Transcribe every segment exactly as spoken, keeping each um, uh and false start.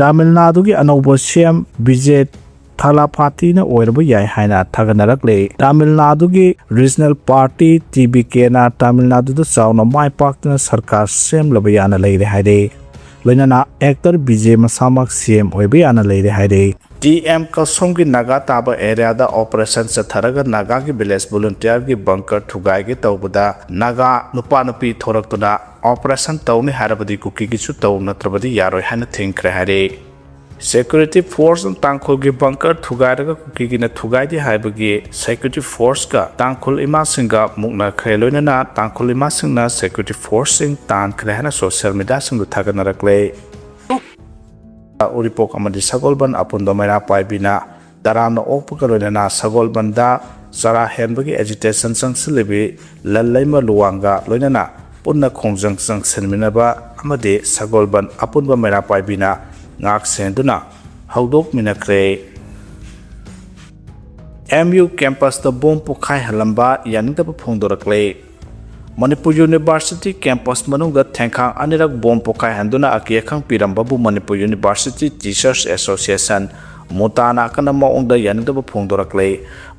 ꯇꯥꯃꯤꯜ ꯅꯥꯗꯨꯒꯤ ꯑꯅꯧꯕ ꯁꯤ ꯑꯦꯝ ꯕꯤꯖꯦ ꯊꯥꯂꯥꯄꯥꯇꯤꯅ ꯑꯣꯏꯔꯕ ꯌꯥꯏ ꯍꯥꯏꯅ ꯊꯥꯒꯠꯅꯔꯛꯂꯦ꯫ ꯇꯥꯃꯤꯜ ꯅꯥꯗꯨꯒꯤ ꯔꯤꯖꯅꯦꯜ ꯄꯥꯔꯇꯤ ꯇꯤ ꯕꯤ ꯀꯦꯅ ꯇꯥꯃꯤꯜ ꯅꯥꯗꯨꯗ ꯆꯥꯎꯅ ꯃꯥꯏ ꯄꯥꯛꯇꯨꯅ ꯁꯔꯀꯥꯔ ꯁꯦꯝꯂꯕ ꯌꯥꯅ ꯂꯩꯔꯦ ꯍꯥꯏꯔꯦ꯫ ꯂꯣꯏꯅꯅ ꯑꯦꯛꯇꯔ ꯕꯤꯖꯦ ꯃꯁꯥꯃꯛ ꯁꯤ ꯑꯦꯝ ꯑꯣꯏꯕ ꯌꯥꯅ ꯂꯩꯔꯦ ꯍꯥꯏꯔꯦ꯫ ꯇꯤ ꯑꯦꯝ ꯀꯁꯣꯝꯒꯤ ꯅꯥꯒꯥ ꯇꯥꯕ ꯑꯦꯔꯤꯌꯥꯗ ꯑꯣꯄꯔꯦꯁꯟ ꯆꯠꯊꯔꯒ ꯅꯥꯒꯥꯒꯤ ꯚꯤꯂꯦꯖ ꯚꯣꯂꯨꯟꯇꯤꯌꯔꯒꯤ ꯕꯪꯀꯔ ꯊꯨꯒꯥꯏꯒꯦ ꯇꯧꯕꯗ ꯅꯥꯒꯥ ꯅꯨꯄꯥ ꯅꯨꯄꯤ ꯊꯣꯔꯛꯇꯨꯅ ꯑꯣꯄꯔꯦꯁꯟ ꯇꯧꯅꯤ ꯍꯥꯏꯔꯕꯗꯤ ꯀꯨꯀꯤꯒꯤꯁꯨ ꯇꯧ ꯅꯠꯇ꯭ꯔꯕꯗꯤ ꯌꯥꯔꯣꯏ ꯍꯥꯏꯅ ꯊꯤꯡꯈ꯭ꯔꯦ ꯍꯥꯏꯔꯦ꯫ ꯁꯦꯀ꯭ꯌꯨꯔꯤꯇꯤ ꯐꯣꯔꯁꯅ ꯇꯥꯡꯈꯨꯜꯒꯤ ꯕꯪꯀꯔ ꯊꯨꯒꯥꯏꯔꯒ ꯀꯨꯀꯤꯒꯤꯅ ꯊꯨꯒꯥꯏꯗꯦ ꯍꯥꯏꯕꯒꯤ ꯁꯦꯀ꯭ꯌꯨꯔꯤꯇꯤ ꯐꯣꯔꯁꯀ ꯇꯥꯡꯈꯨꯜ ꯏꯃꯥꯁꯤꯡꯒ ꯃꯨꯛꯅꯈ꯭ꯔꯦ꯫ ꯂꯣꯏꯅꯅ ꯇꯥꯡꯈꯨꯜ ꯏꯃꯥꯁꯤꯡꯅ ꯁꯦꯀ꯭ꯌꯨꯔꯤꯇꯤ ꯐꯣꯔꯁꯁꯤꯡ ꯇꯥꯟꯈ꯭ꯔꯦ ꯍꯥꯏꯅ ꯁꯣꯁꯤꯌꯦꯜ ꯃꯤꯗꯤꯌꯥꯁꯤꯡꯗ ꯊꯥꯒꯠꯅꯔꯛꯂꯦ꯫ ꯎꯔꯤꯄꯣꯛ ꯑꯃꯗꯤ ꯁꯒꯣꯜꯕꯟ ꯑꯄꯨꯟꯕ ꯃꯩꯔꯥ ꯄꯥꯏꯕꯤꯅ ꯇꯔꯥꯝꯅ ꯑꯣꯛꯄꯒ ꯂꯣꯏꯅꯅ ꯁꯒꯣꯜꯕꯟꯗ ꯆꯔꯥ ꯍꯦꯟꯕꯒꯤ ꯑꯦꯖꯤꯇꯦꯁꯟ ꯆꯪꯁꯤꯜꯂꯤꯕꯤ ꯂꯜꯂꯩꯃ ꯂꯨꯋꯥꯡꯒ ꯂꯣꯏꯅꯅ ꯄꯨꯟꯅ ꯈꯣꯡꯖꯪ ꯆꯪꯁꯤꯟꯃꯤꯟꯅꯕ ꯑꯃꯗꯤ ꯁꯒꯣꯜꯕꯟ ꯑꯄꯨꯟꯕ ꯃꯩꯔꯥ ꯄꯥꯏꯕꯤꯅ ꯉꯥꯛ ꯁꯦꯟꯗꯨꯅ ꯍꯧꯗꯣꯛꯃꯤꯟꯅꯈ꯭ꯔꯦ꯫ ꯑꯦꯝ ꯌꯨ ꯀꯦꯝꯄꯁꯇ ꯕꯣꯝ ꯄꯣꯈꯥꯏꯍꯜꯂꯝꯕ ꯌꯥꯅꯤꯡꯗꯕ ꯐꯣꯡꯗꯣꯔꯛꯂꯦ꯫ ꯃꯅꯤꯄꯨꯔ ꯌꯨꯅꯤꯚꯔꯁꯤꯇꯤ ꯀꯦꯝꯄꯁ ꯃꯅꯨꯡꯗ ꯊꯦꯡꯈꯥꯡ ꯑꯅꯤꯔꯛ ꯕꯣꯝ ꯄꯣꯈꯥꯏꯍꯟꯗꯨꯅ ꯑꯀꯤ ꯑꯈꯪ ꯄꯤꯔꯝꯕꯕꯨ ꯃꯅꯤꯄꯨꯔ ꯌꯨꯅꯤꯚꯔꯁꯤꯇꯤ ꯇꯤꯆꯔꯁ ꯑꯦꯁꯣꯁꯤꯌꯦꯁꯟ, ꯃꯨꯇꯥꯅ ꯑꯀꯟꯕ ꯃꯑꯣꯡꯗ ꯌꯥꯅꯤꯡꯗꯕ ꯐꯣꯡꯗꯣꯔꯛꯂꯦ꯫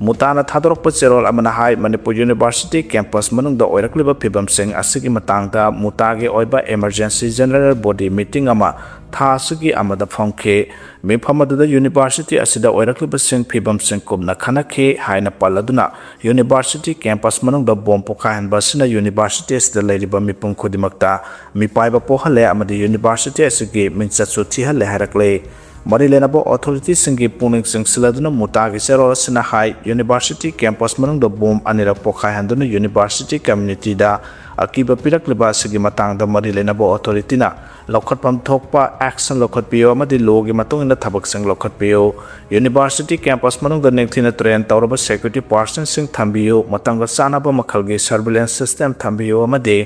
ꯃꯨꯇꯥꯅ ꯊꯥꯗꯣꯔꯛꯄ ꯆꯦꯔꯣꯜ ꯑꯃꯅ ꯍꯥꯏ, ꯃꯅꯤꯄꯨꯔ ꯌꯨꯅꯤꯚꯔꯁꯤꯇꯤ ꯀꯦꯝꯄꯁ ꯃꯅꯨꯡꯗ ꯑꯣꯏꯔꯛꯂꯤꯕ ꯐꯤꯕꯝꯁꯤꯡ ꯑꯁꯤꯒꯤ ꯃꯇꯥꯡꯗ ꯃꯨꯇꯥꯒꯤ ꯑꯣꯏꯕ ꯏꯃꯔꯖꯦꯟꯁꯤ ꯖꯦꯅꯔꯦꯜ ꯕꯣꯗꯤ ꯃꯤꯇꯤꯡ ꯑꯃ ꯊꯥ ꯑꯁꯤꯒꯤ ꯑꯃꯗ ꯐꯝꯈꯤ꯫ ꯃꯤꯐꯝ ꯑꯗꯨꯗ ꯌꯨꯅꯤꯚꯔꯁꯤꯇꯤ ꯑꯁꯤꯗ ꯑꯣꯏꯔꯛꯂꯤꯕꯁꯤꯡ ꯐꯤꯕꯝꯁꯤꯡ ꯀꯨꯞꯅ ꯈꯟꯅꯈꯤ ꯍꯥꯏꯅ ꯄꯜꯂꯗꯨꯅ, ꯌꯨꯅꯤꯚꯔꯁꯤꯇꯤ ꯀꯦꯝꯄꯁ ꯃꯅꯨꯡꯗ ꯕꯣꯝ ꯄꯣꯈꯥꯏꯍꯟꯕ ꯑꯁꯤꯅ ꯌꯨꯅꯤꯚꯔꯁꯤꯇꯤ ꯑꯁꯤꯗ ꯂꯩꯔꯤꯕ ꯃꯤꯄꯨꯝ ꯈꯨꯗꯤꯡꯃꯛꯇ ꯃꯤꯄꯥꯏꯕ ꯄꯣꯛꯍꯜꯂꯦ ꯑꯃꯗꯤ ꯌꯨꯅꯤꯚꯔꯁꯤꯇꯤ ꯑꯁꯤꯒꯤ ꯃꯤꯡꯆꯠꯁꯨ ꯊꯤꯍꯜꯂꯦ ꯍꯥꯏꯔꯛꯂꯦ꯫ ꯃꯔꯤ ꯂꯩꯅꯕ ꯑꯣꯊꯣꯔꯤꯇꯤꯁꯤꯡꯒꯤ ꯄꯨꯛꯅꯤꯡ ꯆꯤꯡꯁꯤꯜꯂꯗꯨꯅ ꯃꯨꯇꯥꯒꯤ ꯆꯦꯔꯣꯜ ꯑꯁꯤꯅ ꯍꯥꯏ, ꯌꯨꯅꯤꯚꯔꯁꯤꯇꯤ ꯀꯦꯝꯄꯁ ꯃꯅꯨꯡꯗ ꯕꯣꯝ ꯑꯅꯤꯔꯛ ꯄꯣꯈꯥꯏꯍꯟꯗꯨꯅ ꯌꯨꯅꯤꯚꯔꯁꯤꯇꯤ ꯀꯝꯃ꯭ꯌꯨꯅꯤꯇꯤꯗ ꯑꯀꯤꯕ ꯄꯤꯔꯛꯂꯤꯕ ꯑꯁꯤꯒꯤ ꯃꯇꯥꯡꯗ ꯃꯔꯤ ꯂꯩꯅꯕ ꯑꯣꯊꯣꯔꯤꯇꯤꯅ ꯂꯧꯈꯠꯐꯝ ꯊꯣꯛꯄ ꯑꯦꯛꯁꯟ ꯂꯧꯈꯠꯄꯤꯌꯨ ꯑꯃꯗꯤ ꯂꯣꯒꯤ ꯃꯇꯨꯡ ꯏꯟꯅ ꯊꯕꯛꯁꯤꯡ ꯂꯧꯈꯠꯄꯤꯌꯨ꯫ ꯌꯨꯅꯤꯚꯔꯁꯤꯇꯤ ꯀꯦꯝꯄꯁ ꯃꯅꯨꯡꯗ ꯅꯤꯡꯊꯤꯅ ꯇ꯭ꯔꯦꯟ ꯇꯧꯔꯕ ꯁꯦꯀ꯭ꯌꯨꯔꯤꯇꯤ ꯄꯥꯔꯁꯟꯁꯤꯡ ꯊꯝꯕꯤꯌꯨ, ꯃꯇꯝꯒ ꯆꯥꯟꯅꯕ ꯃꯈꯜꯒꯤ ꯁꯔꯚꯤꯂꯦꯟꯁ ꯁꯤꯁꯇꯦꯝ ꯊꯝꯕꯤꯌꯨ ꯑꯃꯗꯤ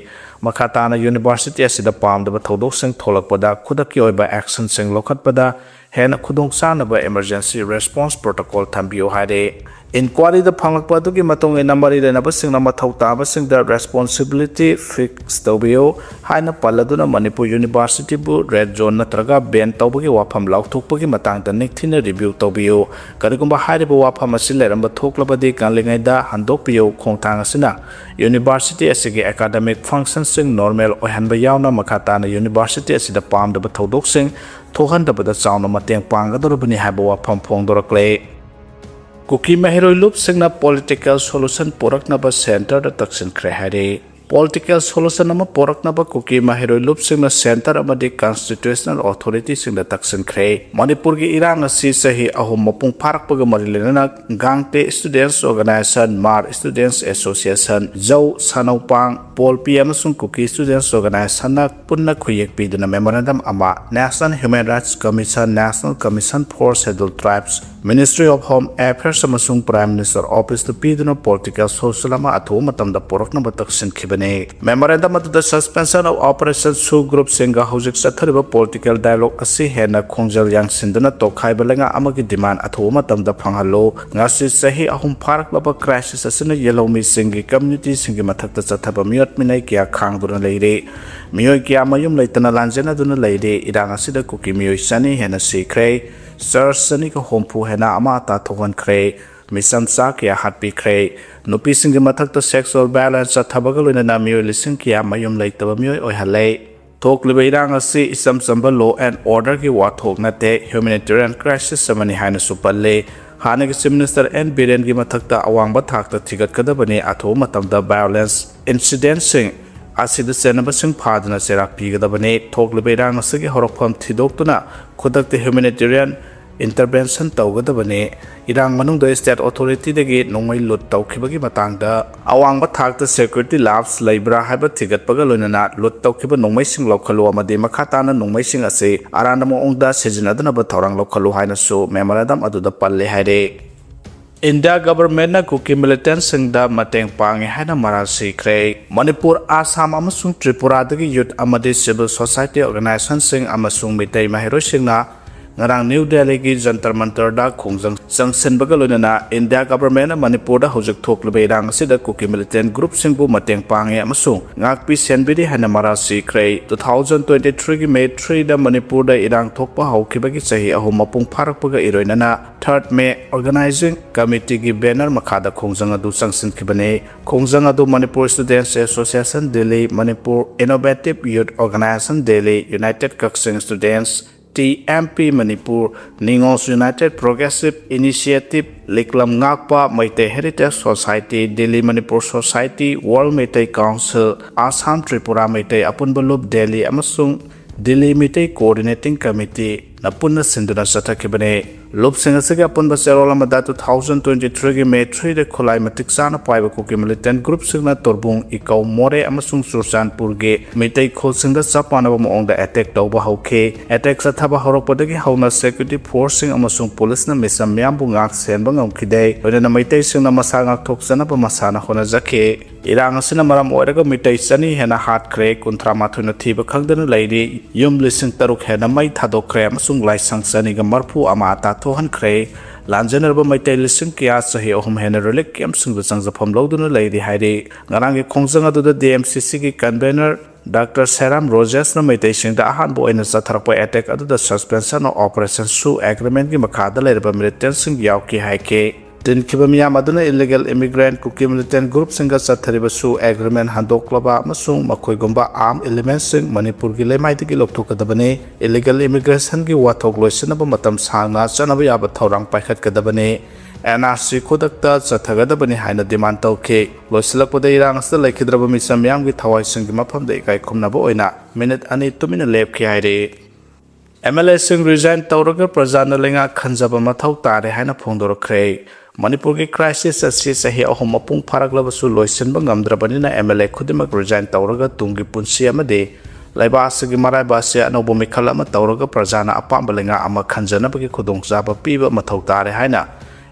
ꯃꯈꯥ ꯇꯥꯅ ꯌꯨꯅꯤꯚꯔꯁꯤꯇꯤ ꯑꯁꯤꯗ ꯄꯥꯝꯗꯕ ꯊꯧꯗꯣꯛꯁꯤꯡ ꯊꯣꯛꯂꯛꯄꯗ ꯈꯨꯗꯛꯀꯤ ꯑꯣꯏꯕ ꯑꯦꯛꯁꯟꯁꯤꯡ ꯂꯧꯈꯠꯄꯗ ꯍꯦꯟꯅ ꯈꯨꯗꯣꯡ ꯆꯥꯅꯕ emergency response protocol ꯊꯝꯕꯤꯌꯨ ꯍꯥꯏꯔꯦ꯫ Inquiryꯗ ꯐꯪꯂꯛꯄ ꯑꯗꯨꯒꯤ ꯃꯇꯨꯡ ꯏꯟꯅ ꯃꯔꯤ ꯂꯩꯅꯕꯁꯤꯡꯅ ꯃꯊꯧ ꯇꯥꯕꯁꯤꯡꯗ responsibility fix ꯇꯧꯕꯤꯌꯨ ꯍꯥꯏꯅ ꯄꯜꯂꯗꯨꯅ ꯃꯅꯤꯄꯨꯔ Universityꯕꯨ red zone ꯅꯠꯇ꯭ꯔꯒ ban ꯇꯧꯕꯒꯤ ꯋꯥꯐꯝ ꯂꯥꯎꯊꯣꯛꯄꯒꯤ ꯃꯇꯥꯡꯗ ꯅꯤꯡꯊꯤꯅ review ꯇꯧꯕꯤꯌꯨ꯫ ꯀꯔꯤꯒꯨꯝꯕ ꯍꯥꯏꯔꯤꯕ ꯋꯥꯐꯝ ꯑꯁꯤ ꯂꯩꯔꯝꯕ ꯊꯣꯛꯂꯕꯗꯤ ꯉꯜꯂꯤꯉꯩꯗ ꯍꯟꯗꯣꯛꯄꯤꯌꯨ꯫ ꯈꯣꯡꯊꯥꯡ ꯑꯁꯤꯅ University ꯑꯁꯤꯒꯤ academic functionꯁꯤꯡ normal ꯑꯣꯏꯍꯟꯕ ꯌꯥꯎꯅ ꯃꯈꯥ ꯇꯥꯅ University ꯑꯁꯤꯗ ꯄꯥꯝꯗꯕ ꯊꯧꯗꯣꯛꯁꯤꯡ ꯊꯣꯛꯍꯟꯗꯕꯗ ꯆꯥꯎꯅ ꯃꯇꯦꯡ ꯄꯥꯡꯒꯗꯧꯔꯕꯅꯤ ꯍꯥꯏꯕ ꯋꯥꯐꯝ ꯐꯣꯡꯗꯣꯔꯛꯂꯦ꯫ ꯀꯨꯀꯤ ꯃꯍꯩꯔꯣꯏ ꯂꯨꯞꯁꯤꯡꯅ political solution ꯄꯨꯔꯛꯅꯕ centreꯗ ꯇꯛꯁꯤꯟꯈ꯭ꯔꯦ ꯍꯥꯏꯔꯤ꯫ Political solution ꯑꯃ ꯄꯨꯔꯛꯅꯕ ꯀꯨꯀꯤ ꯃꯍꯩꯔꯣꯏ ꯂꯨꯞꯁꯤꯡꯅ centre ꯑꯃꯗꯤ constitutional authorityꯁꯤꯡꯗ ꯇꯛꯁꯤꯟꯈ꯭ꯔꯦ꯫ ꯃꯅꯤꯄꯨꯔꯒꯤ ꯏꯔꯥꯡ ꯑꯁꯤ ꯆꯍꯤ ꯑꯍꯨꯝ ꯃꯄꯨꯡ ꯐꯥꯔꯛꯄꯒ ꯃꯔꯤ ꯂꯩꯅꯅ ꯒꯥꯡꯇꯦ Students Organisation, ꯃꯥꯔ Students Association, ꯖꯧ, ꯁꯥꯅꯧꯄꯥꯡ, ꯄꯣꯜꯄꯤ ꯑꯃꯁꯨꯡ ꯀꯨꯀꯤ Students Organisationꯅ ꯄꯨꯟꯅ ꯈꯨꯌꯦꯛ ꯄꯤꯗꯨꯅ memorandum ꯑꯃ National Human Rights Commission, National Commission for Scheduled Tribes, Ministry of Home Affairs ꯑꯃꯁꯨꯡ Prime Minister Officeꯇ ꯄꯤꯗꯨꯅ political solution ꯑꯃ ꯑꯊꯨꯕ ꯃꯇꯝꯗ ꯄꯨꯔꯛꯅꯕ ꯇꯛꯁꯤꯟꯈꯤꯕꯅꯤ꯫ Memorandum ꯑꯗꯨꯗ suspension of operation SoO groupꯁꯤꯡꯒ ꯍꯧꯖꯤꯛ ꯆꯠꯊꯔꯤꯕ political dialogue ꯑꯁꯤ ꯍꯦꯟꯅ ꯈꯣꯡꯖꯦꯜ ꯌꯥꯡꯁꯤꯟꯗꯨꯅ ꯇꯣꯈꯥꯏꯕ ꯂꯩꯉꯥꯛ ꯑꯃꯒꯤ demand ꯑꯊꯨꯕ ꯃꯇꯝꯗ ꯐꯪꯍꯜꯂꯨ꯫ ꯉꯁꯤ ꯆꯍꯤ ꯑꯍꯨꯝ ꯐꯥꯔꯛꯂꯕ crisis ꯑꯁꯤꯅ ꯌꯦꯜꯍꯧꯃꯤꯁꯤꯡꯒꯤ communityꯁꯤꯡꯒꯤ ꯃꯊꯛꯇ ꯆꯠꯊꯕ ꯃꯤꯑꯣꯠ ꯃꯤꯅꯩ ꯀꯌꯥ ꯈꯥꯡꯗꯨꯅ ꯂꯩꯔꯤ꯫ ꯃꯤꯑꯣꯏ ꯀꯌꯥ ꯃꯌꯨꯝ ꯂꯩꯇꯅ ꯂꯥꯟꯖꯦꯟꯅꯗꯨꯅ ꯂꯩꯔꯤ꯫ ꯏꯔꯥꯡ ꯑꯁꯤꯗ ꯀꯨꯀꯤ ꯃꯤꯑꯣꯏ ꯆꯅꯤ ꯍꯦꯟꯅ ꯁꯤꯈ꯭ꯔꯦ꯫ Church ꯆꯅꯤꯒ ꯍꯨꯝꯐꯨ ꯍꯦꯟꯅ ꯑꯃꯥꯡ ꯑꯇꯥ ꯊꯣꯛꯍꯟꯈ꯭ꯔꯦ꯫ ꯃꯤꯆꯝꯆꯥ ꯀꯌꯥ ꯍꯥꯠꯄꯤꯈ꯭ꯔꯦ꯫ ꯅꯨꯄꯤꯁꯤꯡꯒꯤ ꯃꯊꯛꯇ sexual violence ꯆꯠꯊꯕꯒ ꯂꯣꯏꯅꯅ ꯃꯤꯑꯣꯏ ꯂꯤꯁꯤꯡ ꯀꯌꯥ ꯃꯌꯨꯝ ꯂꯩꯇꯕ ꯃꯤꯑꯣꯏ ꯑꯣꯏꯍꯜꯂꯦ꯫ ꯊꯣꯛꯂꯤꯕ ꯏꯔꯥꯡ ꯑꯁꯤ ꯏꯆꯝ ꯆꯝꯕ law and orderꯒꯤ ꯋꯥꯊꯣꯛ ꯅꯠꯇꯦ, humanitarian crisis ꯑꯃꯅꯤ ꯍꯥꯏꯅꯁꯨ ꯄꯜꯂꯤ꯫ ꯍꯥꯟꯅꯒꯤ Chief Minister ꯑꯦꯟ ꯕꯤꯔꯦꯟꯒꯤ ꯃꯊꯛꯇ ꯑꯋꯥꯡꯕ ꯊꯥꯛꯇ ꯊꯤꯒꯠꯀꯗꯕꯅꯤ꯫ ꯑꯊꯨꯕ ꯃꯇꯝꯗ violence incidentꯁꯤꯡ ꯑꯁꯤꯗ ꯆꯦꯟꯅꯕꯁꯤꯡ ꯐꯥꯗꯨꯅ ꯆꯩꯔꯥꯛ ꯄꯤꯒꯗꯕꯅꯤ꯫ ꯊꯣꯛꯂꯤꯕ ꯏꯔꯥꯡ ꯑꯁꯤꯒꯤ ꯍꯧꯔꯛꯐꯝ ꯊꯤꯗꯣꯛꯇꯨꯅ ꯈꯨꯗꯛꯇ humanitarian intervention ꯇꯧꯒꯗꯕꯅꯤ꯫ ꯏꯔꯥꯡ ꯃꯅꯨꯡꯗ state authorityꯗꯒꯤ ꯅꯣꯡꯃꯩ loot ꯇꯧꯈꯤꯕꯒꯤ ꯃꯇꯥꯡꯗ ꯑꯋꯥꯡꯕ ꯊꯥꯛꯇ security lapse ꯂꯩꯕ꯭ꯔꯥ ꯍꯥꯏꯕ ꯊꯤꯒꯠꯄꯒ ꯂꯣꯏꯅꯅ loot ꯇꯧꯈꯤꯕ ꯅꯣꯡꯃꯩꯁꯤꯡ ꯂꯧꯈꯠꯂꯨ ꯑꯃꯗꯤ ꯃꯈꯥ ꯇꯥꯅ ꯅꯣꯡꯃꯩꯁꯤꯡ ꯑꯁꯤ ꯑꯔꯥꯟꯕ ꯃꯑꯣꯡꯗ ꯁꯤꯖꯤꯟꯅꯗꯅꯕ ꯊꯧꯔꯥꯡ ꯂꯧꯈꯠꯂꯨ ꯍꯥꯏꯅꯁꯨ memorandum ꯑꯗꯨꯗ ꯄꯜꯂꯦ ꯍꯥꯏꯔꯤ꯫ India governmentꯅ ꯀꯨꯀꯤ militantꯁꯤꯡꯗ ꯃꯇꯦꯡ ꯄꯥꯡꯉꯤ ꯍꯥꯏꯅ ꯃꯔꯥꯜ ꯁꯤꯈ꯭ꯔꯦ꯫ ꯃꯅꯤꯄꯨꯔ, ꯑꯁꯥꯝ ꯑꯃꯁꯨꯡ ꯇ꯭ꯔꯤꯄꯨꯔꯥꯗꯒꯤ youth ꯑꯃꯗꯤ civil society organizationꯁꯤꯡ ꯑꯃꯁꯨꯡ ꯃꯤꯇꯩ ꯃꯍꯩꯔꯣꯏꯁꯤꯡꯅ ꯉꯔꯥꯡ ꯅ꯭ꯌꯨ ꯗꯦꯜꯂꯤꯒꯤ ꯖꯟꯇꯔ ꯃꯟꯇꯔꯗ ꯈꯣꯡꯖꯪ ꯆꯪꯁꯤꯟꯕꯒ ꯂꯣꯏꯅꯅ ꯏꯟꯗꯤꯌꯥ ꯒꯚꯔꯟꯃꯦꯟꯠꯅ ꯃꯅꯤꯄꯨꯔꯗ ꯍꯧꯖꯤꯛ ꯊꯣꯛꯂꯤꯕ ꯏꯔꯥꯡ ꯑꯁꯤꯗ ꯀꯨꯀꯤ ꯃꯤꯂꯤꯇꯦꯟꯠ ꯒ꯭ꯔꯨꯞꯁꯤꯡꯕꯨ ꯃꯇꯦꯡ ꯄꯥꯡꯉꯦ ꯑꯃꯁꯨꯡ ꯉꯥꯛꯄꯤ ꯁꯦꯟꯕꯤꯔꯤ ꯍꯥꯏꯅ ꯃꯔꯥꯜ ꯁꯤꯈ꯭ꯔꯦ꯫ Two thousand twenty threeꯒꯤ May threeꯗ ꯃꯅꯤꯄꯨꯔꯗ ꯏꯔꯥꯡ ꯊꯣꯛꯄ ꯍꯧꯈꯤꯕꯒꯤ ꯆꯍꯤ ꯑꯍꯨꯝ ꯃꯄꯨꯡ ꯐꯥꯔꯛꯄꯒ ꯏꯔꯣꯏꯅꯅ Third May Organising Committeeꯒꯤ banner ꯃꯈꯥꯗ ꯈꯣꯡꯖꯪ ꯑꯗꯨ ꯆꯪꯁꯤꯟꯈꯤꯕꯅꯤ꯫ ꯈꯣꯡꯖꯪ ꯑꯗꯨ Manipur Students Association Delhi, Manipur Innovative Youth Organisation Delhi, United Kakching Students, TMP Manipur, Ningos United Progressive Initiative, ꯂꯤꯛꯂꯝ ꯉꯥꯛꯄ Meitei Heritage Society, Delhi Manipur Society, World Meitei Council, Assam Tripura Meitei ꯑꯄꯨꯟꯕ ꯂꯨꯞ Delhi ꯑꯃꯁꯨꯡ Delhi Meitei Coordinating Committeeꯅ ꯄꯨꯟꯅ ꯁꯤꯟꯗꯨꯅ ꯆꯠꯊꯈꯤꯕꯅꯤ꯫ ꯂꯨꯞꯁꯤꯡ ꯑꯁꯤꯒꯤ ꯑꯄꯨꯟꯕ ꯆꯦꯔꯣꯜ ꯑꯃꯗ two thousand twenty threeꯒꯤ May threeꯗ ꯈꯨꯠꯂꯥꯏ ꯃꯇꯤꯛ ꯆꯥꯅ ꯄꯥꯏꯕ ꯀꯨꯀꯤ ꯃꯤꯂꯤꯇꯦꯟꯠ ꯒ꯭ꯔꯨꯞꯁꯤꯡꯅ ꯇꯣꯔꯕꯨꯡ, ꯏꯀꯧ, ꯃꯣꯔꯦ ꯑꯃꯁꯨꯡ ꯆꯨꯔꯆꯥꯟꯄꯨꯔꯒꯤ ꯃꯤꯇꯩ ꯈꯨꯜꯁꯤꯡꯗ ꯆꯞ ꯃꯥꯟꯅꯕ ꯃꯑꯣꯡꯗ ꯑꯦꯇꯦꯛ ꯇꯧꯕ ꯍꯧꯈꯤ꯫ ꯑꯦꯇꯦꯛ ꯆꯠꯊꯕ ꯍꯧꯔꯛꯄꯗꯒꯤ ꯍꯧꯅ ꯁꯦꯀ꯭ꯌꯨꯔꯤꯇꯤ ꯐꯣꯔꯁꯁꯤꯡ ꯑꯃꯁꯨꯡ ꯄꯨꯂꯤꯁꯅ ꯃꯤꯆꯝ ꯃꯤꯌꯥꯝꯕꯨ ꯉꯥꯛ ꯁꯦꯟꯕ ꯉꯝꯈꯤꯗꯦ꯫ ꯂꯣꯏꯅꯅ ꯃꯩꯇꯩꯁꯤꯡꯅ ꯃꯁꯥ ꯉꯥꯛꯊꯣꯛꯆꯅꯕ ꯃꯁꯥꯅ ꯍꯣꯠꯅꯖꯈꯤ꯫ ꯏꯔꯥꯡ ꯑꯁꯤꯅ ꯃꯔꯝ ꯑꯣꯏꯔꯒ ꯃꯤꯇꯩ ꯆꯅꯤ ꯍꯦꯟꯅ ꯍꯥꯠꯈ꯭ꯔꯦ, ꯀꯨꯟꯊ꯭ꯔꯥ ꯃꯥꯊꯣꯏꯅ ꯊꯤꯕ ꯈꯪꯗꯅ ꯂꯩꯔꯤ, ꯌꯨꯝ ꯂꯤꯁꯤꯡ ꯇꯔꯨꯛ ꯍꯦꯟꯅ ꯃꯩ ꯊꯥꯗꯣꯛꯈ꯭ꯔꯦ ꯑꯃꯁꯨꯡ ꯂꯥꯏꯁꯪ ꯆꯅꯤꯒ ꯃꯔꯐꯨ ꯑꯃ ꯇꯥꯊꯣꯛꯍꯟꯈ꯭ꯔꯦ꯫ ꯂꯥꯟꯖꯦꯟꯅꯔꯕ ꯃꯩꯇꯩ ꯂꯤꯁꯤꯡ ꯀꯌꯥ ꯆꯍꯤ ꯑꯍꯨꯝ ꯍꯦꯟꯅ ꯔꯤꯂꯤꯐ ꯀꯦꯝꯞꯁꯤꯡꯗ ꯆꯪꯖꯐꯝ ꯂꯧꯗꯨꯅ ꯂꯩꯔꯤ ꯍꯥꯏꯔꯤ꯫ ꯉꯔꯥꯡꯒꯤ ꯈꯣꯡꯖꯪ ꯑꯗꯨꯗ DMCCꯒꯤ convenor Doctor Seram Rogers ꯅ ꯃꯩꯇꯩꯁꯤꯡꯗ ꯑꯍꯥꯟꯕ ꯑꯣꯏꯅ ꯆꯠꯊꯔꯛꯄ ꯑꯦꯇꯦꯛ ꯑꯗꯨꯗ suspension of operation ꯁꯨ ꯑꯦꯒ꯭ꯔꯤꯃꯦꯟꯒꯤ ꯃꯈꯥꯗ ꯂꯩꯔꯕ ꯃꯤꯂꯤꯇꯦꯟꯁꯤꯡ ꯌꯥꯎꯈꯤ ꯍꯥꯏꯈꯤ꯫ ꯇꯤꯟꯈꯤꯕ ꯃꯤꯌꯥꯝ ꯑꯗꯨꯅ illegal immigrant ꯀꯨꯀꯤ ꯃꯤꯂꯤꯇꯦꯟ ꯒ꯭ꯔꯨꯞꯁꯤꯡꯒ ꯆꯠꯊꯔꯤꯕ ꯁꯨ ꯑꯦꯒ꯭ꯔꯤꯃꯦꯟ ꯍꯟꯗꯣꯛꯂꯕ ꯑꯃꯁꯨꯡ ꯃꯈꯣꯏꯒꯨꯝꯕ armed elementꯁꯤꯡ ꯃꯅꯤꯄꯨꯔꯒꯤ ꯂꯩꯃꯥꯏꯗꯒꯤ ꯂꯧꯊꯣꯛꯀꯗꯕꯅꯤ꯫ Illegal immigrationꯒꯤ ꯋꯥꯊꯣꯛ ꯂꯣꯏꯁꯤꯟꯅꯕ ꯃꯇꯝ ꯁꯥꯡꯅ ꯆꯠꯅꯕ ꯌꯥꯕ ꯊꯧꯔꯥꯡ ꯄꯥꯏꯈꯠꯀꯗꯕꯅꯤ꯫ NRC ꯈꯨꯗꯛꯇ ꯆꯠꯊꯒꯗꯕꯅꯤ ꯍꯥꯏꯅ demand ꯇꯧꯈꯤ꯫ ꯂꯣꯏꯁꯤꯜꯂꯛꯄꯗ ꯏꯔꯥꯡ ꯑꯁꯤꯗ ꯂꯩꯈꯤꯗ꯭ꯔꯕ ꯃꯤꯆꯝ ꯃꯤꯌꯥꯝꯒꯤ ꯊꯋꯥꯏꯁꯤꯡꯒꯤ ꯃꯐꯝꯗ ꯏꯀꯥꯏ ꯈꯨꯝꯅꯕ ꯑꯣꯏꯅ ꯃꯤꯅꯤꯠ ꯑꯅꯤ ꯇꯨꯃꯤꯟꯅ ꯂꯦꯞꯈꯤ ꯍꯥꯏꯔꯤ꯫ MLAꯁꯤꯡ resign ꯇꯧꯔꯒ ꯄ꯭ꯔꯖꯥꯅ ꯂꯩꯉꯥꯛ ꯈꯟꯖꯕ ꯃꯊꯧ ꯇꯥꯔꯦ ꯍꯥꯏꯅ ꯐꯣꯡꯗꯣꯔꯛꯈ꯭ꯔꯦ꯫ ꯃꯅꯤꯄꯨꯔꯒꯤ crisis ꯑꯁꯤ ꯆꯍꯤ ꯑꯍꯨꯝ ꯃꯄꯨꯡ ꯐꯥꯔꯛꯂꯕꯁꯨ ꯂꯣꯏꯁꯤꯟꯕ ꯉꯝꯗ꯭ꯔꯕꯅꯤꯅ MLA ꯈꯨꯗꯤꯡꯃꯛ resign ꯇꯧꯔꯒ ꯇꯨꯡꯒꯤ ꯄꯨꯟꯁꯤ ꯑꯃꯗꯤ ꯂꯩꯕꯥꯛ ꯑꯁꯤꯒꯤ ꯃꯔꯥꯏꯕ ꯑꯁꯤ ꯑꯅꯧꯕ ꯃꯤꯈꯜ ꯑꯃ ꯇꯧꯔꯒ ꯄ꯭ꯔꯖꯥꯅ ꯑꯄꯥꯝꯕ ꯂꯩꯉꯥꯛ ꯑꯃ ꯈꯟꯖꯅꯕꯒꯤ ꯈꯨꯗꯣꯡꯆꯥꯕ ꯄꯤꯕ ꯃꯊꯧ ꯇꯥꯔꯦ ꯍꯥꯏꯅ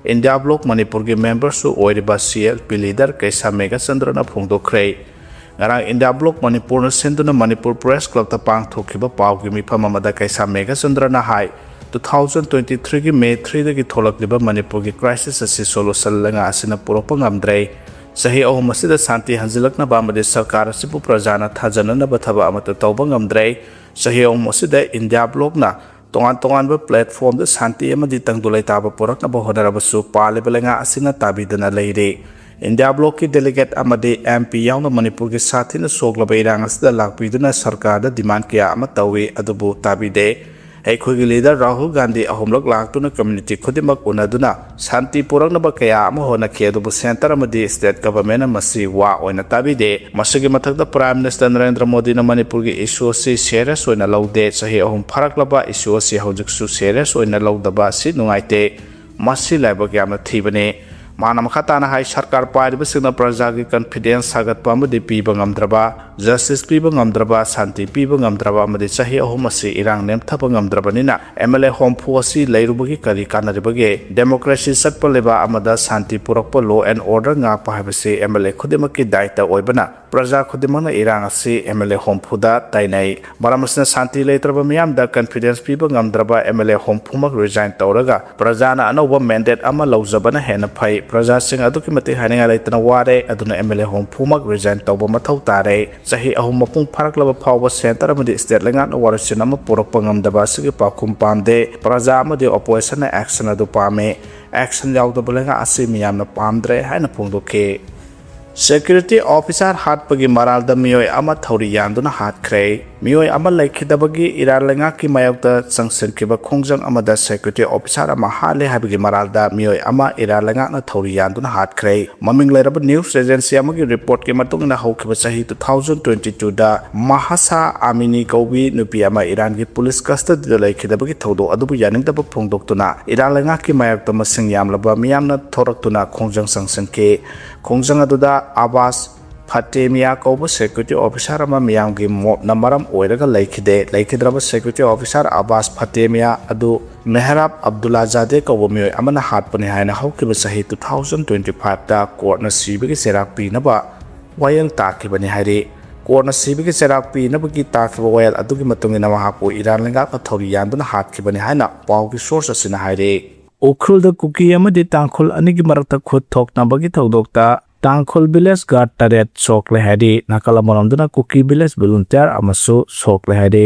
ꯏꯟꯗꯤꯌꯥ ꯕ꯭ꯂꯣꯛ ꯃꯅꯤꯄꯨꯔꯒꯤ ꯃꯦꯝꯕꯔꯁꯨ ꯑꯣꯏꯔꯤꯕ CLP leader ꯀꯩꯁꯥꯝ ꯃꯦꯘꯆꯟꯗ꯭ꯔꯅ ꯐꯣꯡꯗꯣꯛꯈ꯭ꯔꯦ꯫ ꯉꯔꯥꯡ ꯏꯟꯗꯤꯌꯥ ꯕ꯭ꯂꯣꯛ ꯃꯅꯤꯄꯨꯔꯅ ꯁꯤꯟꯗꯨꯅ ꯃꯅꯤꯄꯨꯔ ꯄ꯭ꯔꯦꯁ ꯀ꯭ꯂꯕꯇ ꯄꯥꯡꯊꯣꯛꯈꯤꯕ ꯄꯥꯎꯒꯤ ꯃꯤꯐꯝ ꯑꯃꯗ ꯀꯩꯁꯥꯝ ꯃꯦꯘꯆꯟꯗ꯭ꯔꯅ ꯍꯥꯏ, two thousand twenty-three ꯒꯤ May three ꯗꯒꯤ ꯊꯣꯛꯂꯛꯂꯤꯕ ꯃꯅꯤꯄꯨꯔꯒꯤ crisis ꯑꯁꯤ solution ꯂꯩꯉꯥꯛ ꯑꯁꯤꯅ ꯄꯨꯔꯛꯄ ꯉꯝꯗ꯭ꯔꯦ꯫ ꯆꯍꯤ ꯑꯍꯨꯝ ꯑꯁꯤꯗ ꯁꯥꯟꯇꯤ ꯍꯟꯖꯤꯜꯂꯛꯅꯕ ꯑꯃꯗꯤ ꯁꯔꯀꯥꯔ ꯑꯁꯤꯕꯨ ꯄ꯭ꯔꯖꯥꯅ ꯊꯥꯖꯅꯅꯕ ꯊꯕꯛ ꯑꯃꯠꯇ ꯇꯧꯕ ꯉꯝꯗ꯭ꯔꯦ꯫ ꯆꯍꯤ ꯑꯍꯨꯝ ꯑꯁꯤꯗ ꯏꯟꯗꯤꯌꯥ ꯕ꯭ꯂꯣꯛꯅ ꯇꯣꯉꯥꯟ ꯇꯣꯉꯥꯟꯕ platform ꯗ ꯁꯥꯟꯇꯤ ꯑꯃꯗꯤ ꯇꯪꯗꯨ ꯂꯩꯇꯥꯕ ꯄꯨꯔꯛꯅꯕ ꯍꯣꯠꯅꯔꯕꯁꯨ ꯄꯥꯜꯂꯤꯕ ꯂꯩꯉꯥꯛ ꯑꯁꯤꯅ ꯇꯥꯕꯤꯗꯅ ꯂꯩꯔꯤ꯫ ꯏꯟꯗꯤꯌꯥ ꯕ꯭ꯂꯣꯛꯀꯤ delegate ꯑꯃꯗꯤ M P ꯌꯥꯎꯅ ꯃꯅꯤꯄꯨꯔꯒꯤ ꯁꯥꯊꯤꯅ ꯁꯣꯛꯂꯕ ꯏꯔꯥꯡ ꯑꯁꯤꯗ ꯂꯥꯛꯄꯤꯗꯨꯅ ꯁꯔꯀꯥꯔꯗ demand ꯀꯌꯥ ꯑꯃ ꯇꯧꯏ, ꯑꯗꯨꯕꯨ ꯇꯥꯕꯤꯗꯦ꯫ ꯑꯩꯈꯣꯏꯒꯤ leader ꯔꯥꯍꯨꯜ ꯒꯥꯟꯙꯤ ꯑꯍꯨꯝꯂꯛ ꯂꯥꯛꯇꯨꯅ community ꯈꯨꯗꯤꯡꯃꯛ ꯎꯅꯗꯨꯅ ꯁꯥꯟꯇꯤ ꯄꯨꯔꯛꯅꯕ ꯀꯌꯥ ꯑꯃ ꯍꯣꯠꯅꯈꯤ, ꯑꯗꯨꯕꯨ centre ꯑꯃꯗꯤ state government ꯅ ꯃꯁꯤ ꯋꯥ ꯑꯣꯏꯅ ꯇꯥꯕꯤꯗꯦ꯫ ꯃꯁꯤꯒꯤ ꯃꯊꯛꯇ Prime Minister ꯅꯔꯦꯟꯗ꯭ꯔ ꯃꯣꯗꯤꯅ ꯃꯅꯤꯄꯨꯔꯒꯤ issue ꯑꯁꯤ serious ꯑꯣꯏꯅ ꯂꯧꯗꯦ꯫ ꯆꯍꯤ ꯑꯍꯨꯝ ꯐꯥꯔꯛꯂꯕ issue ꯑꯁꯤ ꯍꯧꯖꯤꯛꯁꯨ serious ꯑꯣꯏꯅ ꯂꯧꯗꯕ ꯑꯁꯤ ꯅꯨꯡꯉꯥꯏꯇꯦ꯫ ꯃꯁꯤ ꯂꯥꯏꯕꯛ ꯌꯥꯝꯅ ꯊꯤꯕꯅꯤ꯫ ꯃꯥꯅ ꯃꯈꯥ ꯇꯥꯅ ꯍꯥꯏ, ꯁꯔꯀꯥꯔ ꯄꯥꯏꯔꯤꯕꯁꯤꯡꯅ ꯄ꯭ꯔꯖꯥꯒꯤ confidence ꯁꯥꯒꯠꯄ ꯑꯃꯗꯤ ꯄꯤꯕ ꯉꯝꯗ꯭ꯔꯕ, justice ꯄꯤꯕ ꯉꯝꯗ꯭ꯔꯕ, ꯁꯥꯟꯇꯤ ꯄꯤꯕ ꯉꯝꯗ꯭ꯔꯕ ꯑꯃꯗꯤ ꯆꯍꯤ ꯑꯍꯨꯝ ꯑꯁꯤ ꯏꯔꯥꯡ ꯅꯦꯝꯊꯕ ꯉꯝꯗ꯭ꯔꯕꯅꯤꯅ M L A ꯍꯨꯝꯐꯨ ꯑꯁꯤ ꯂꯩꯔꯨꯕꯒꯤ ꯀꯔꯤ ꯀꯥꯟꯅꯔꯤꯕꯒꯦ? Democracy ꯆꯠꯄ ꯂꯩꯕꯥꯛ ꯑꯃꯗ ꯁꯥꯟꯇꯤ ꯄꯨꯔꯛꯄ, law and order ꯉꯥꯛꯄ ꯍꯥꯏꯕꯁꯤ M L A ꯈꯨꯗꯤꯡꯃꯛꯀꯤ ꯗꯥꯏꯇ ꯑꯣꯏꯕꯅ ꯄ꯭ꯔꯖꯥ ꯈꯨꯗꯤꯡꯃꯛꯅ ꯏꯔꯥꯡ ꯑꯁꯤ M L A ꯍꯨꯝꯐꯨꯗ ꯇꯥꯏꯅꯩ꯫ ꯃꯔꯝ ꯑꯁꯤꯅ ꯁꯥꯟꯇꯤ ꯂꯩꯇ꯭ꯔꯕ ꯃꯤꯌꯥꯝꯗ confidence ꯄꯤꯕ ꯉꯝꯗ꯭ꯔꯕ M L A ꯍꯨꯝꯐꯨꯃꯛ resign ꯇꯧꯔꯒ ꯄ꯭ꯔꯖꯥꯅ ꯑꯅꯧꯕ mandate ꯑꯃ ꯂꯧꯖꯕꯅ ꯍꯦꯟꯅ ꯐꯩ꯫ ꯄ꯭ꯔꯖꯥꯁꯤꯡ ꯑꯗꯨꯛꯀꯤ ꯃꯇꯤꯛ ꯍꯥꯏꯅꯤꯡꯉꯥꯏ ꯂꯩꯇꯅ ꯋꯥꯔꯦ, ꯑꯗꯨꯅ M L A ꯍꯨꯝꯐꯨꯃꯛ resign ꯇꯧꯕ ꯃꯊꯧ ꯇꯥꯔꯦ꯫ ꯆꯍꯤ ꯑꯍꯨꯝ ꯃꯄꯨꯡ ꯐꯥꯔꯛꯂꯕ ꯐꯥꯎꯕ centre ꯑꯃꯗꯤ state ꯂꯩꯉꯥꯛꯅ ꯋꯥꯔꯣꯏꯁꯤꯟ ꯑꯃ ꯄꯨꯔꯛꯄ ꯉꯝꯗꯕ ꯑꯁꯤꯒꯤ ꯄꯥꯎꯈꯨꯝ ꯄꯥꯝꯗꯦ꯫ ꯄ꯭ꯔꯖꯥ ꯑꯃꯗꯤ opposition ꯅ action ꯑꯗꯨ ꯄꯥꯝꯃꯤ꯫ Action ꯌꯥꯎꯗꯕ ꯂꯩꯉꯥꯛ ꯑꯁꯤ ꯃꯤꯌꯥꯝꯅ ꯄꯥꯝꯗ꯭ꯔꯦ ꯍꯥꯏꯅ ꯐꯣꯡꯗꯣꯛꯈꯤ꯫ Security officer ꯍꯥꯠꯄꯒꯤ ꯃꯔꯥꯜꯗ ꯃꯤꯑꯣꯏ ꯑꯃ ꯊꯧꯔꯤ ꯌꯥꯟꯗꯨꯅ ꯍꯥꯠꯈ꯭ꯔꯦ꯫ ꯃꯤꯑꯣꯏ ꯑꯃ ꯂꯩꯈꯤꯗꯕꯒꯤ ꯏꯔꯥꯟ ꯂꯩꯉꯥꯛꯀꯤ ꯃꯥꯌꯣꯛꯇ ꯆꯪꯁꯤꯟꯈꯤꯕ ꯈꯣꯡꯖꯪ ꯑꯃꯗ security officer ꯑꯃ ꯍꯥꯠꯂꯦ ꯍꯥꯏꯕꯒꯤ ꯃꯔꯥꯜꯗ ꯃꯤꯑꯣꯏ ꯑꯃ ꯏꯔꯥꯟ ꯂꯩꯉꯥꯛꯅ ꯊꯧꯔꯤ ꯌꯥꯟꯗꯨꯅ ꯍꯥꯠꯈ꯭ꯔꯦ꯫ ꯃꯃꯤꯡ ꯂꯩꯔꯕ news agency ꯑꯃꯒꯤ report ꯀꯤ ꯃꯇꯨꯡ ꯏꯟꯅ, ꯍꯧꯈꯤꯕ ꯆꯍꯤ two thousand twenty two ꯗ ꯃꯍꯁꯥ ꯑꯃꯤꯅꯤ ꯀꯧꯕꯤ ꯅꯨꯄꯤ ꯑꯃ ꯏꯔꯥꯟꯒꯤ police custody ꯗ ꯂꯩꯈꯤꯗꯕꯒꯤ ꯊꯧꯗꯣꯛ ꯑꯗꯨꯕꯨ ꯌꯥꯅꯤꯡꯗꯕ ꯐꯣꯡꯗꯣꯛꯇꯨꯅ ꯏꯔꯥꯟ ꯂꯩꯉꯥꯛꯀꯤ ꯃꯥꯌꯣꯛꯇ ꯃꯁꯤꯡ ꯌꯥꯝꯂꯕ ꯃꯤꯌꯥꯝꯅ ꯊꯣꯔꯛꯇꯨꯅ ꯈꯣꯡꯖꯪ ꯆꯪꯁꯤꯟꯈꯤ꯫ ꯈꯣꯡꯖꯪ ꯑꯗꯨꯗ ꯑꯕꯥꯁ ꯐꯇꯦꯃꯤꯌꯥ ꯀꯧꯕ security officer ꯑꯃ ꯃꯤꯌꯥꯝꯒꯤ mob ꯅ ꯃꯔꯝ ꯑꯣꯏꯔꯒ ꯂꯩꯈꯤꯗꯦ꯫ ꯂꯩꯈꯤꯗ꯭ꯔꯕ security officer ꯑꯕꯥꯁ ꯐꯇꯦꯃꯤꯌꯥ ꯑꯗꯨ ꯃꯦꯍꯔꯥꯕ ꯑꯕꯗꯨꯜꯂꯥ ꯖꯥꯗꯦ ꯀꯧꯕ ꯃꯤꯑꯣꯏ ꯑꯃꯅ ꯍꯥꯠꯄꯅꯤ ꯍꯥꯏꯅ ꯍꯧꯈꯤꯕ ꯆꯍꯤ two thousand twenty five ꯇ court ꯅ ꯁꯤꯕꯒꯤ ꯆꯩꯔꯥꯛ ꯄꯤꯅꯕ ꯋꯥꯌꯦꯜ ꯇꯥꯈꯤꯕꯅꯤ ꯍꯥꯏꯔꯤ꯫ ꯀꯣꯟꯅ ꯁꯤꯕꯒꯤ ꯆꯩꯔꯥꯛ ꯄꯤꯅꯕꯒꯤ ꯇꯥꯈꯤꯕ ꯋꯥꯌꯦꯜ ꯑꯗꯨꯒꯤ ꯃꯇꯨꯡ ꯏꯟꯅ ꯃꯍꯥꯛꯄꯨ ꯏꯔꯥꯟ ꯂꯩꯉꯥꯛꯅ ꯊꯧꯔꯤ ꯌꯥꯟꯗꯨꯅ ꯍꯥꯠꯈꯤꯕꯅꯤ ꯍꯥꯏꯅ ꯄꯥꯎꯒꯤ source ꯑꯁꯤꯅ ꯍꯥꯏꯔꯤ꯫ ꯎꯈ꯭ꯔꯨꯜꯗ ꯀꯨꯀꯤ ꯑꯃꯗꯤ ꯇꯥꯡꯈꯨꯜ ꯑꯅꯤꯒꯤ ꯃꯔꯛꯇ ꯈꯨꯠ ꯊꯣꯛꯅꯕꯒꯤ ꯊꯧꯗꯣꯛꯇ ꯇꯥꯡꯈꯨꯜ village guard ꯇꯔꯦꯠ ꯁꯣꯛꯂꯦ ꯍꯥꯏꯔꯤ꯫ ꯅꯥꯀꯜ ꯑꯃꯔꯣꯝꯗꯅ ꯀꯨꯀꯤ village volunteer ꯑꯃꯁꯨ ꯁꯣꯛꯂꯦ ꯍꯥꯏꯔꯤ꯫